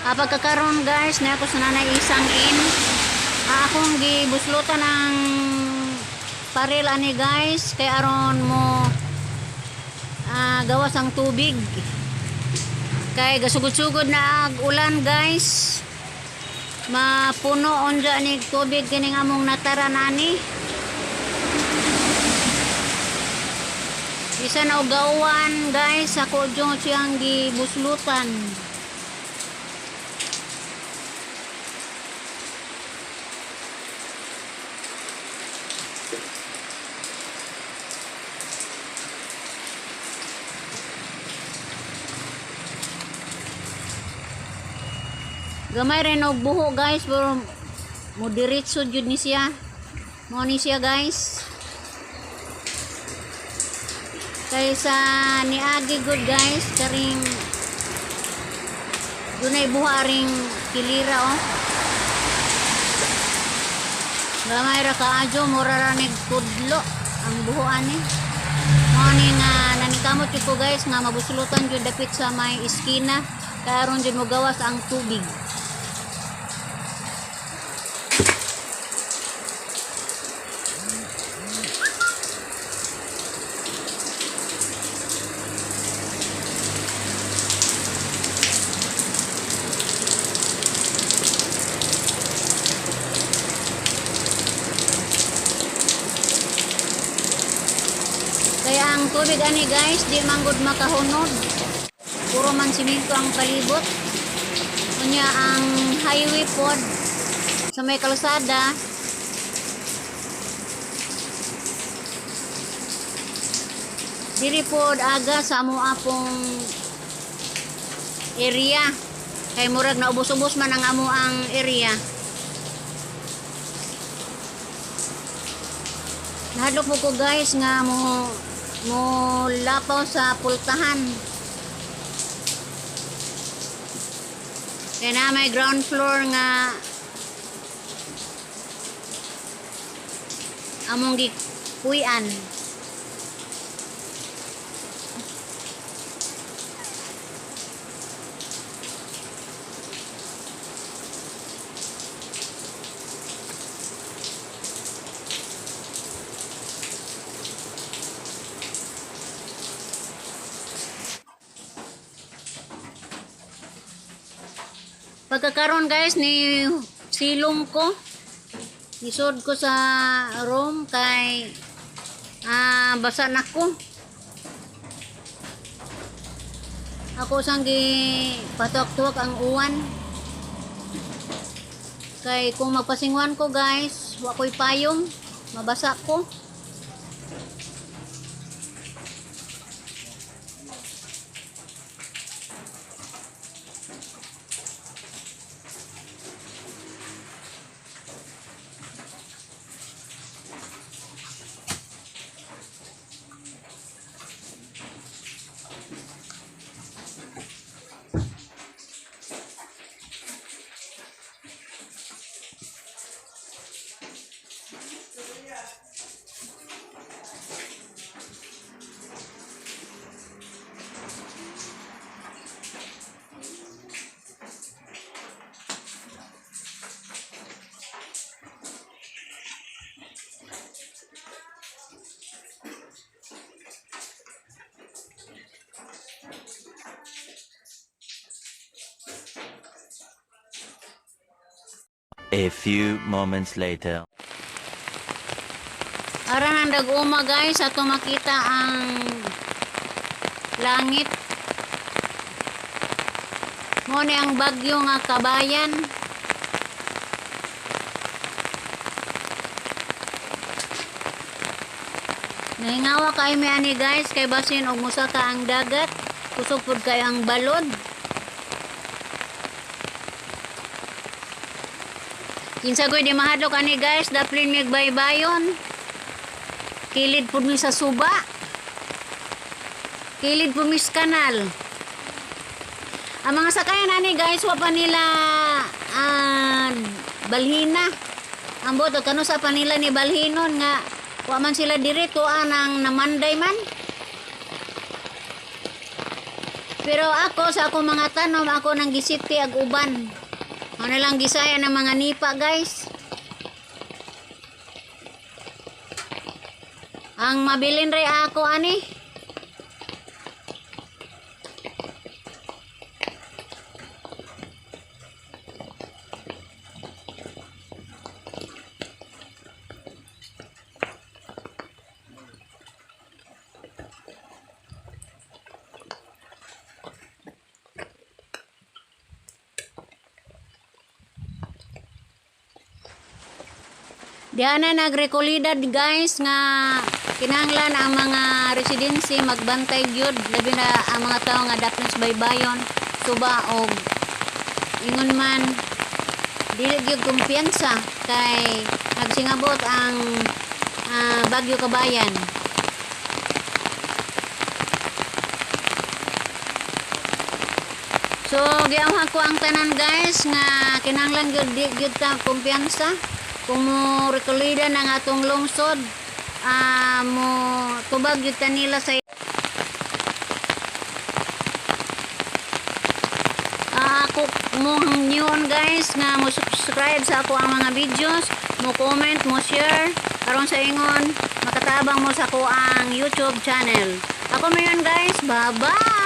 Pagkakaroon guys, na ako sa Nanay Isang Inn. Akong gibuslutan ang paril ani guys, kay aron mo gawas ang tubig. Kay gasugod-sugod na ag ulan, guys. Mapuno unja ni tubig kining among nataran ani. Bisan og gawan guys, ako jud siyang gibuslutan. Gamay rin og buho guys, pero mo diretso jud ni siya. Mo ni siya, guys. Kay sa niagi good guys, karing dunay buha ring kilira oh. Gamay ra kaadyo, mura ra nig tudlo ang buho ani. Mo ni nga nanikamot jud ko guys nga mabuslutan jud dapit sa may iskina kay aron jud mo gawas ang tubig. Kaya ang tubig ani guys, di manggod makahunod. Puro man simento ang palibot. Unya ang highway pod sa may kalsada. Diri pod aga sa amo apong area. Kay murag naubos-ubos man ang amo ang area. Nahadlok mo ko guys nga mo mo lapaw sa pultahan. Kaya na may ground floor nga among gikuyan. Pagkakaroon guys ni silong ko, nisod ko sa room kay basa na ko. Ako sang gi patuak-tuak ang uwan. Kay kung magpasingwan ko guys, wa ko'y payong, mabasa ko. A few moments later. Ara nang dag-uma guys, ato makita ang langit. Mo ni ang bagyo nga Kabayan. Nahingawa kay mi ani guys kay basin og musaka ang dagat. Kusog pud kayo ang balod. Kinsa goy di mahadlok ani guys, daplin mig baybayon. Kilid pud mi sa suba. Kilid pud mi sa kanal. Ang mga sakayan ani guys, wa pa nila balhina. Ambot og kano sa pa nila ni balhinon nga wa man sila diri, tuan ang namanday man. Pero ako sa akong mga tanom, ako nang gisipti ag uban. Ano lang gisaya ng mga nipa, guys. Ang mabilin re ako ani. Diana na nagrekolidad, guys, nga kinahanglan ang mga residency magbantay gyud, labi na ang mga tawo nga dapnos baybayon, suba og ingon man dili gyud kumpiyansa kay nagsingabot ang Bagyo Kabayan. So giamhan ko ang tanan, guys, nga kinahanglan gyud di gyud ta kumpiyansa kung mo rekolida ng atong lungsod, mo tubag gyud ta nila sa ako mo yun, guys, nga mo subscribe sa ako ang mga videos, mo comment, mo share aron sa ingon makatabang mo sa ako ang YouTube channel. Ako mo yun, guys. Bye bye.